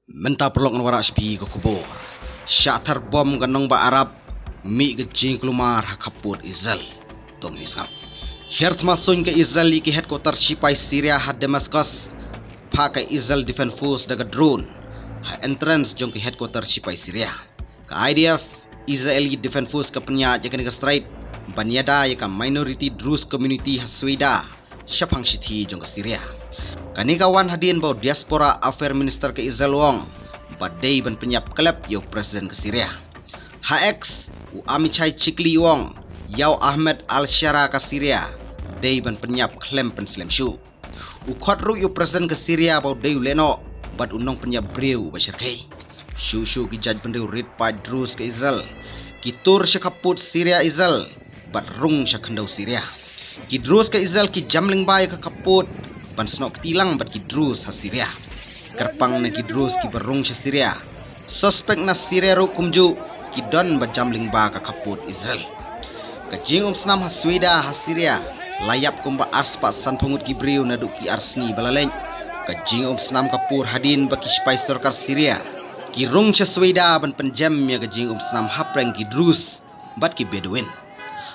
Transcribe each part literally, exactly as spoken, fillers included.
Mynta paralok ngan wanrah sha phi ka khubor. Shah thar bom ka nongbah Arab, mih ka jingkulmar ha khappud Israel. To ngin ïa sngap. Hiar thma suiñ ka Israel ïa ki headquarter shipai Syria ha Damascus. Phah ka Israel Defense Force da ka drone ha entrance jong ki headquarter shipai Syria. Ka I D F, Israeli Defense Force, ka pynïaid ïa kane ka strike ban ïada ïa ka minority Druze community ha Suwayda, shaphang shithi jong ka Syria. Kane ka wan hadien ba u Diaspora Affair Minister ka Israel u ong ba dei ban pynïap khlem ïa u President ka Syria. Ha X, u Amichai Chikli u ong ïa u Ahmed al-Sharaa ka Syria dei ban pynïap khlem pynslem shuh. U khot ruh ïa u President ka Syria ba u dei u lehnoh bad u nongpynïap briew uba shyrkhei. Shuh shuh ki jaitbynriew rit paid Druze ka Israel ki tur sha khappud Syria Israel bad rung sha khyndew Syria. Ki Druze ka Israel ki jam lyngba ïa ka khappud ban snoh kti lang bad ki Druze ha Syria. Kyrpang na ki Druze kiba rung sha Syria, suspek na Syria ruh kumjuh ki don ba jam lyngba ka khappud Israel. Ka jingumsnam ha Suwayda ha Syria la ïap kumba arspah sanphew ngut ki briew naduh ki ar sngi ba la leit. Ka jingumsnam ka pur hadien ba ki shipai sorkar Syria ki rung sha Suwayda ban pynjem ïa ka jingumsnam hapdeng ki Druze bad ki Bedouin.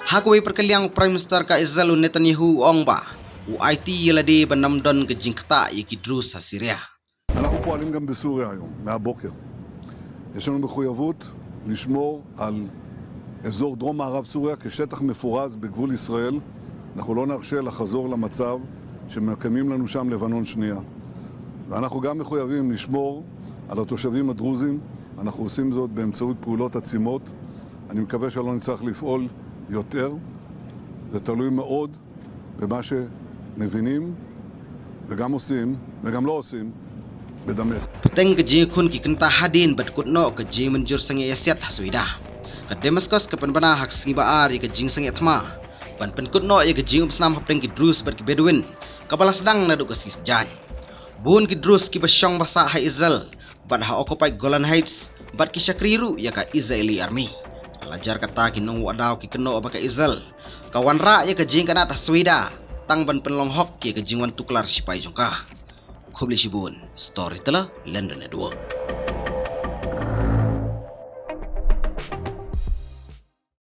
Ha kawei pat ka liang, u Prime Minister ka Israel u Netanyahu u ong ba u aiti ïa lade ban ym don ka jingktah ïa ki Druze ha Syria. אנחנו פועלים גם בסוריה היום, מהבוקר. יש לנו מחויבות לשמור על אזור דרום מערב סוריה כשטח מפורז בגבול ישראל. אנחנו לא נרשה לחזור למצב שמקיימים לנו שם לבנון שנייה. ואנחנו גם מחויבים לשמור על התושבים הדרוזים. אנחנו עושים זאת באמצעות פעולות עצימות. אני מקווה שלא נצטרך לפעול יותר. זה תלוי מאוד במה שמבינים וגם עושים וגם לא עושים בדמשק. Pateng ka jingkhun ki kynta hadien bad kut noh ka jingmynjur sangeh ïasiat ha Suwayda. Ka Damascus ka pynbna ha ka sngi ba ar ïa ka jingsangeh thma ban pynkut noh ïa ka jingumsnam hapdeng ki Druze bad ki Bedouin kaba la sdang naduh ka sngi Saitjaiñ. Bun ki Druze kiba shong ba sah ha Israel bad ha occupied Golan Heights bad ki shakri ruh ïa ka Israeli Army. La jar kata ki nongwadaw ki kynnoh ba ka Israel ka wanrah ïa ka jingkynad ha Suwayda tang ban pynlong hok ïa ka jingwan tuklar shipai jong ka. Khublei shibun. Storyteller, London Network.